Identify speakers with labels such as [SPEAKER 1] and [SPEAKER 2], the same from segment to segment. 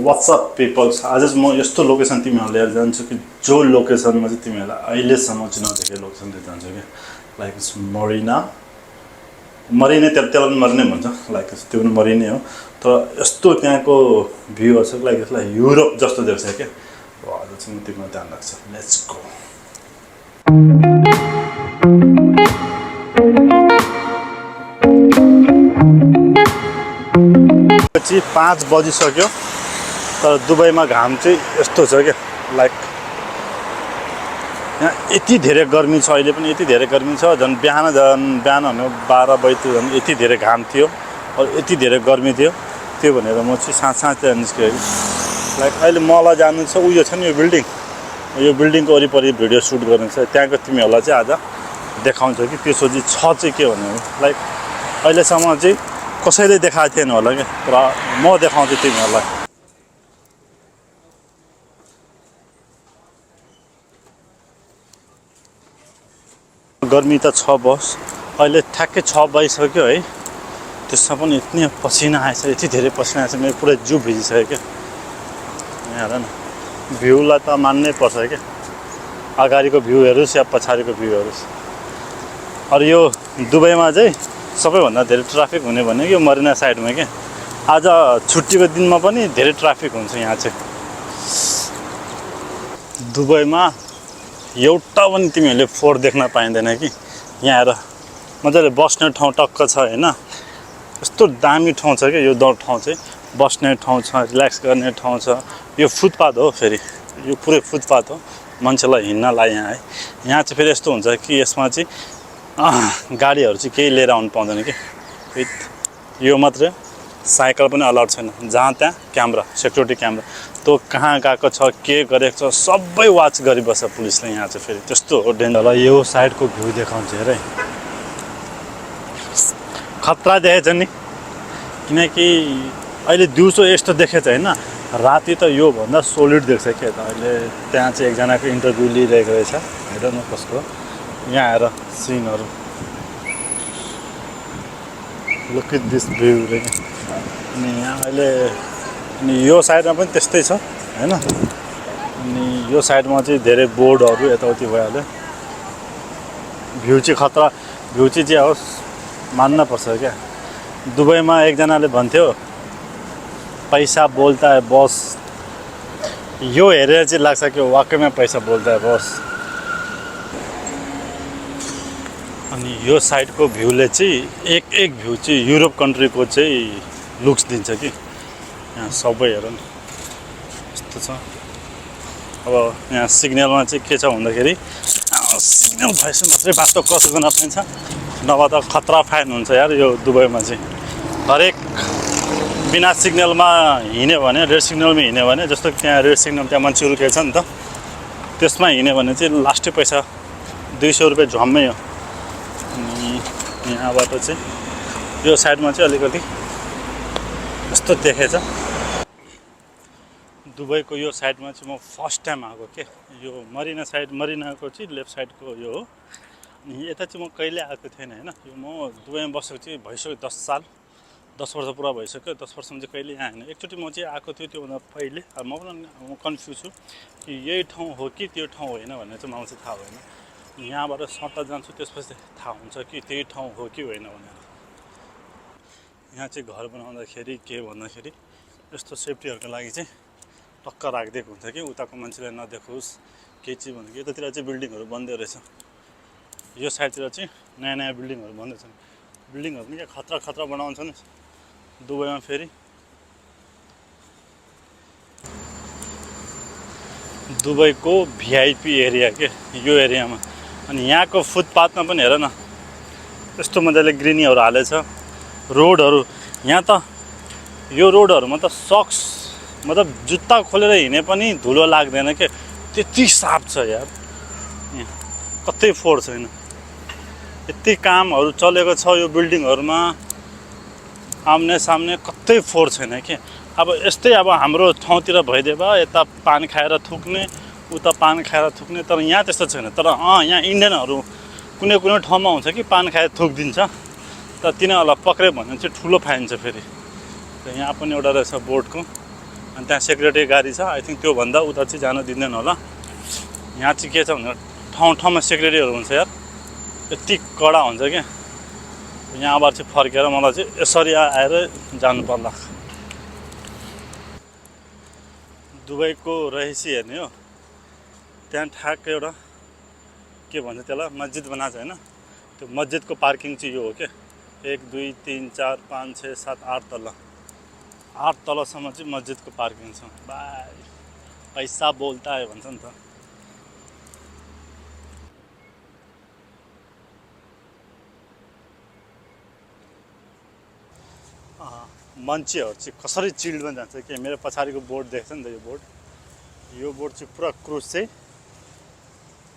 [SPEAKER 1] WhatsApp people's आज म यस्तो लोकेसन तिमीहरूलाई लिएर जान्छु कि जो लोकेसनमा चाहिँ तिमीहरूलाई अहिलेसम्म चाहिँ नदेखेको लोकेसन लिएर जान्छु क्या लाइक मरिना त्यसलाई मरिनै भन्छ लाइक त्यो पनि मरिनै हो तर यस्तो त्यहाँको भ्यूहरू छ लाइक यसलाई युरोप जस्तो देख्छ क्या आज चाहिँ म तिमीलाई ध्यान राख्छ लेट्स गो पछि 5 बजिसक्यो तर दुबईमा घाम चाहिँ यस्तो छ क्या लाइक यहाँ यति धेरै गर्मी छ अहिले पनि यति धेरै गर्मी छ झन् बिहान भने 12 बजी झन् यति धेरै घाम थियो और यति धेरै गर्मी थियो त्यो भनेर म चाहिँ साँझतिर निस्केँ लाइक अहिले मलाई जानु छ उयो छ नि यो बिल्डिङको वरिपरि भिडियो सुट गर्नु छ त्यहाँको तिमीहरूलाई चाहिँ आज देखाउँछ कि त्यसपछि छ चाहिँ के भन्ने लाइक अहिलेसम्म चाहिँ कसैले देखाएको थिएन होला क्या तर म देखाउँछु तिमीहरूलाई गर्मी त छ बस अहिले ठ्याक्कै 6 बजिसक्यो है त्यसमा पनि यति पसिना आएछ यति धेरै पसिना आएछ मेरो पुरै जिउ भिजिसक्यो क्या यहाँ हेर न भ्यूलाई त मान्नै पर्छ क्या अगाडिको भ्यू हेरोस् या पछाडिको भ्यू हेरोस् अरू यो दुबईमा चाहिँ सबैभन्दा धेरै ट्राफिक हुने भनेको यो मरिना साइडमा क्या आज छुट्टीको दिनमा पनि धेरै ट्राफिक हुन्छ यहाँ चाहिँ दुबईमा एउटा पनि तिमीहरूले फोहोर देख्न पाइँदैन कि यहाँ हेर मजाले बस्ने ठाउँ टक्क छ हैन यस्तो दामी ठाउँ छ क्या यो ठाउँ चाहिँ बस्ने ठाउँ छ रिल्याक्स गर्ने ठाउँ छ यो फुटपाथ हो फेरि यो पुरै फुटपाथ हो मान्छेलाई हिँड्नलाई यहाँ चाहिँ फेरि यस्तो हुन्छ कि यसमा चाहिँ गाडीहरू चाहिँ केही लिएर आउनु पाउँदैन कि यो मात्रै साइकल पनि अलाउड छैन जहाँ त्यहाँ क्यामेरा सेक्युरिटी क्यामेरा त्यो कहाँ गएको छ के गरेको छ सबै वाच गरिबस्छ पुलिसले यहाँ चाहिँ फेरि त्यस्तो हो डेन्जर यो साइडको भ्यू देखाउँछ हेर खतरा देखेछ नि किनकि अहिले दिउँसो यस्तो देखेछ हैन राति त यो भन्दा सोलिड देख्छ के त अहिले त्यहाँ चाहिँ एकजनाको इन्टरभ्यू लिइरहेको रहेछ हेर न कसको यहाँ हेर सिनहरु लुक एट दिस भ्यू रे अनि यहाँ अहिले अनि यो साइडमा पनि त्यस्तै छ हैन अनि यो साइडमा चाहिँ धेरै बोर्डहरु यताउति भइहाल्यो भ्यू चाहिँ खतरा भ्यू चाहिँ होस् मान्न पर्छ क्या दुबईमा एकजनाले भन्थ्यो पैसा बोलता है बॉस यो हेरेर चाहिँ लाग्छ कि वाकैमा पैसा बोलता है बॉस अनि यो साइडको भ्यूले चाहिँ एक भ्यू चाहिँ युरोप कन्ट्रीको चाहिँ लुक्स दिन्छ कि यहाँ सबै हेर न यस्तो छ अब यहाँ सिग्नलमा चाहिँ के छ भन्दाखेरि सिग्नल भएपछि मात्रै बाटो क्रस गर्न पाइन्छ नभए त खतरा फाइन हुन्छ यार यो दुबईमा चाहिँ हरेक बिना सिग्नलमा हिँड्यो भने रेड सिग्नलमा हिँड्यो भने जस्तो त्यहाँ रेड सिग्नल त्यहाँ मान्छे रुकेको छ नि त त्यसमा हिँड्यो भने चाहिँ लास्टै पैसा 200 रुपैयाँ झम्मै हो अनि यहाँबाट चाहिँ यो साइडमा चाहिँ अलिकति यस्तो देखेछ दुबईको यो साइडमा चाहिँ म फर्स्ट टाइम आएको के यो मरिनाको चाहिँ लेफ्ट साइडको यो हो अनि यता चाहिँ म कहिले आएको थिएन हैन यो म दुबईमा बसेको चाहिँ भइसक्यो 10 वर्ष पुरा भइसक्यो 10 वर्षमा चाहिँ कहिले आएन एकचोटि म चाहिँ आएको थियो त्योभन्दा पहिले म कन्फ्युज छु कि यही ठाउँ हो कि त्यो ठाउँ होइन भन्ने चाहिँ मलाई चाहिँ थाहा भएन यहाँबाट सट्टा जान्छु त्यसपछि थाहा हुन्छ कि त्यही ठाउँ हो कि होइन भनेर यहाँ चाहिँ घर बनाउँदाखेरि के भन्दाखेरि यस्तो सेफ्टीहरुको लागि चाहिँ टक्क राखिदिएको हुन्छ कि उताको मान्छेले नदेखोस् केही चाहिँ भनेको यतातिर चाहिँ बिल्डिङहरु बन्दै रहेछ यो साइडतिर चाहिँ नयाँ बिल्डिङहरु बन्दैछन् बिल्डिङहरु पनि के खतरा बनाउँछ नि दुबईमा फेरि दुबईको भिआइपी एरिया के यो एरियामा अनि यहाँको फुटपाथमा पनि हेर न यस्तो मजाले ग्रिनीहरु हालेछ रोडहरू यहाँ त यो रोडहरूमा त सक्स मतलब जुत्ता खोलेर हिँडे पनि धुलो लाग्दैन के, त्यति साफ छ यार। यहाँ कतै फोहोर छैन। यति कामहरू चलेको छ यो बिल्डिङहरूमा, आम्ने सामने कतै फोहोर छैन के। अब यस्तै अब हाम्रो ठाउँतिर भइदिए भए यता पान खाएर थुक्ने, उता पान खाएर थुक्ने, तर यहाँ त्यस्तो छैन। तर यहाँ इन्डियनहरू कुनै कुनै ठाउँमा हुन्छ कि पान खाएर थुकिदिन्छ, तर तिनीहरूलाई पक्रियो भने चाहिँ ठुलो फाइन छ फेरि। यहाँ पनि एउटा रहेछ बोर्डको, अनि त्यहाँ सेक्युरिटी गाडी छ। आई थिङ्क त्योभन्दा उता चाहिँ जान दिँदैन होला। यहाँ चाहिँ के छ भने ठाउँ ठाउँमा सेक्युरिटीहरू हुन्छ यार, यति कडा हुन्छ क्या। यहाँबाट चाहिँ फर्केर मलाई चाहिँ यसरी आएर जानु पर्ला। दुबईको रहिसी हेर्ने हो, त्यहाँ ठ्याक्कै एउटा के भन्छ त्यसलाई मस्जिद बनाएको छ होइन, त्यो मस्जिदको पार्किङ चाहिँ यो हो क्या। 1 2 3 4 5 6 7 8 तल, 8 तलसम्म चाहिँ मस्जिदको पार्किङ छ। भाइ पैसा बोल्ता है भन्छ नि त। मान्छेहरू चाहिँ कसरी चिल्डमा जान्छ कि, मेरो पछाडिको बोर्ड देख्छ नि त, यो बोर्ड चाहिँ पुरा क्रुज चाहिँ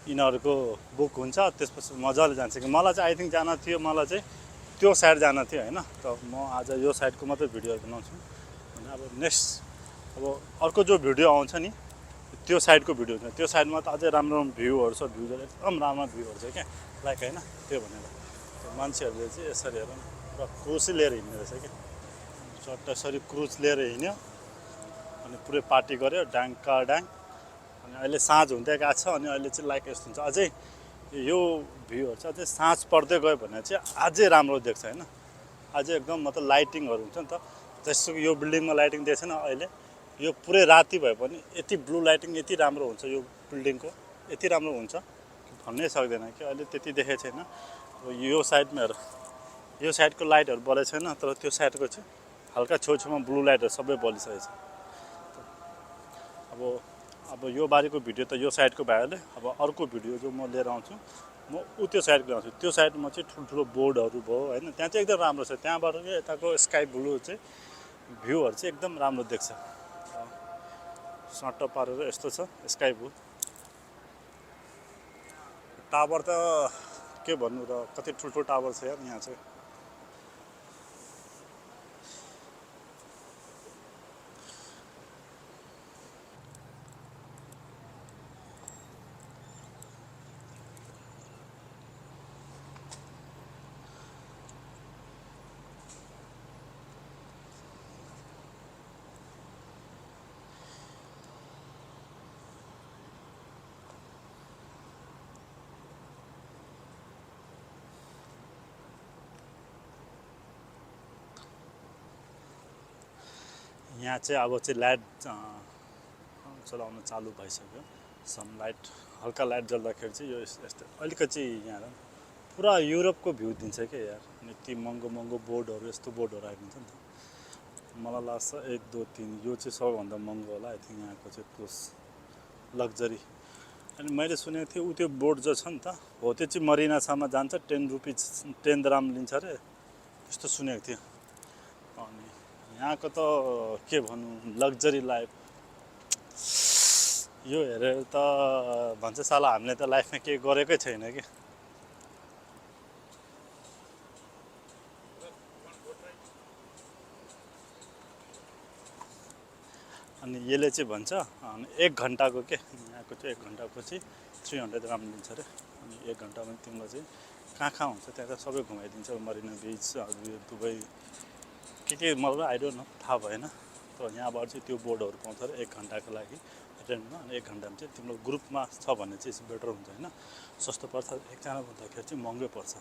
[SPEAKER 1] यिनीहरूको बुक हुन्छ। त्यसपछि मजाले जान्छ कि। मलाई चाहिँ आई थिङ्क जान थियो, मलाई चाहिँ त्यो साइड जान थियो होइन। त म आज यो साइडको मात्रै भिडियोहरू बनाउँछु। अनि अब नेक्स्ट अब अर्को जो भिडियो आउँछ नि, त्यो साइडको भिडियो हुन्छ। त्यो साइडमा त अझै राम्रो भ्यूहरू छ, भ्यूहरू एकदम राम्रो भ्यूहरू छ क्या, लाइक होइन। त्यो भनेर मान्छेहरूले चाहिँ यसरी हेर पुरा क्रुज लिएर हिँड्ने रहेछ क्या। चट्ट यसरी क्रुज लिएर हिँड्यो अनि पुरै पार्टी गऱ्यो डाङका डाङ। अनि अहिले साँझ हुँदै गएको छ, अनि अहिले चाहिँ लाइक यस्तो हुन्छ। अझै यो भ्यूहरू चाहिँ अझै साँझ पर्दै गयो भने चाहिँ अझै राम्रो देख्छ होइन। अझै एकदम मतलब लाइटिङहरू हुन्छ नि त, जस्तो कि यो बिल्डिङमा लाइटिङ दिएको छैन अहिले, यो पुरै राति भए पनि यति ब्लू लाइटिङ यति राम्रो हुन्छ यो बिल्डिङको, यति राम्रो हुन्छ भन्नै सक्दैन कि। अहिले त्यति देखेको छैन। अब यो साइडमा हेर, यो साइडको लाइटहरू बलेको छैन, तर त्यो साइडको चाहिँ हल्का छेउछेउमा ब्लू लाइटहरू सबै बलिसकेको छ। अब यो बारीको भिडियो त यो साइडको भइहाल्यो। अब अर्को भिडियो जो म लिएर आउँछु, म त्यो साइडको ल्याउँछु। त्यो साइडमा चाहिँ ठुल्ठुलो बोर्डहरू भयो होइन, त्यहाँ चाहिँ एकदम राम्रो छ। त्यहाँबाट यताको स्काई ब्लू चाहिँ भ्यूहरू चाहिँ एकदम राम्रो देख्छ। सट्ट पारेर यस्तो छ स्काई ब्लू। टावर त के भन्नु र, कति ठुल्ठुलो टावर छ यार यहाँ चाहिँ। यहाँ चाहिँ अब चाहिँ लाइट चलाउन चालु भइसक्यो। सनलाइट हल्का लाइट जल्दाखेरि चाहिँ यो यस्तो अलिकति यहाँ पुरा युरोपको भ्यू दिन्छ क्या यार। यति महँगो महँगो बोर्डहरू, यस्तो बोर्डहरू आइदिन्छ नि त। मलाई लाग्छ 1 2 3 यो चाहिँ सबैभन्दा महँगो होला आई थिङ्क यहाँको चाहिँ प्लस लग्जरी। अनि मैले सुनेको थिएँ ऊ त्यो बोर्ड जो छ नि त हो त्यो चाहिँ मरिनासम्म जान्छ, 10 रुपिज 10 द्राम लिन्छ अरे, त्यस्तो सुनेको थियो। अनि यहाँको त के भन्नु लग्जरी लाइफ यो हेरेर त भन्छ साला हामीले त लाइफमा केही गरेकै छैन कि। अनि यसले चाहिँ भन्छ 1 घन्टाको के, यहाँको चाहिँ 1 घन्टाको चाहिँ 300 ग्राम लिन्छ अरे। अनि 1 घन्टामा तिमीलाई चाहिँ कहाँ कहाँ हुन्छ त्यहाँ त सबै घुमाइदिन्छ। मरिना बिच, दुबई के मलाई आई डोन्ट नो, थाहा भएन। तर यहाँबाट चाहिँ त्यो बोर्डहरू पाउँछ अरे 1 घन्टाको लागि रेन्टमा। अनि 1 घन्टामा चाहिँ तिम्रो ग्रुपमा छ भने चाहिँ बेटर हुन्छ होइन, सस्तो पर्छ। एकजना भन्दाखेरि चाहिँ महँगै पर्छ।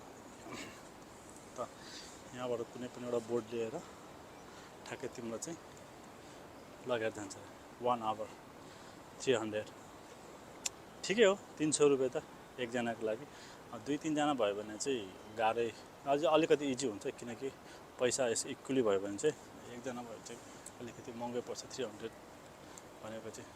[SPEAKER 1] त यहाँबाट कुनै पनि एउटा बोर्ड लिएर ठ्याक्कै तिमीलाई चाहिँ लगाएर जान्छ 1 आवर 300। ठिकै हो 300 रुपियाँ त एकजनाको लागि। 2 3 जना भयो भने चाहिँ गाह्रै, अझै अलिकति इजी हुन्छ किनकि पैसा इक्वली भयो भने चाहिँ एकजना भयो भने चाहिँ अलिकति महँगै पर्छ। 300 भनेको चाहिँ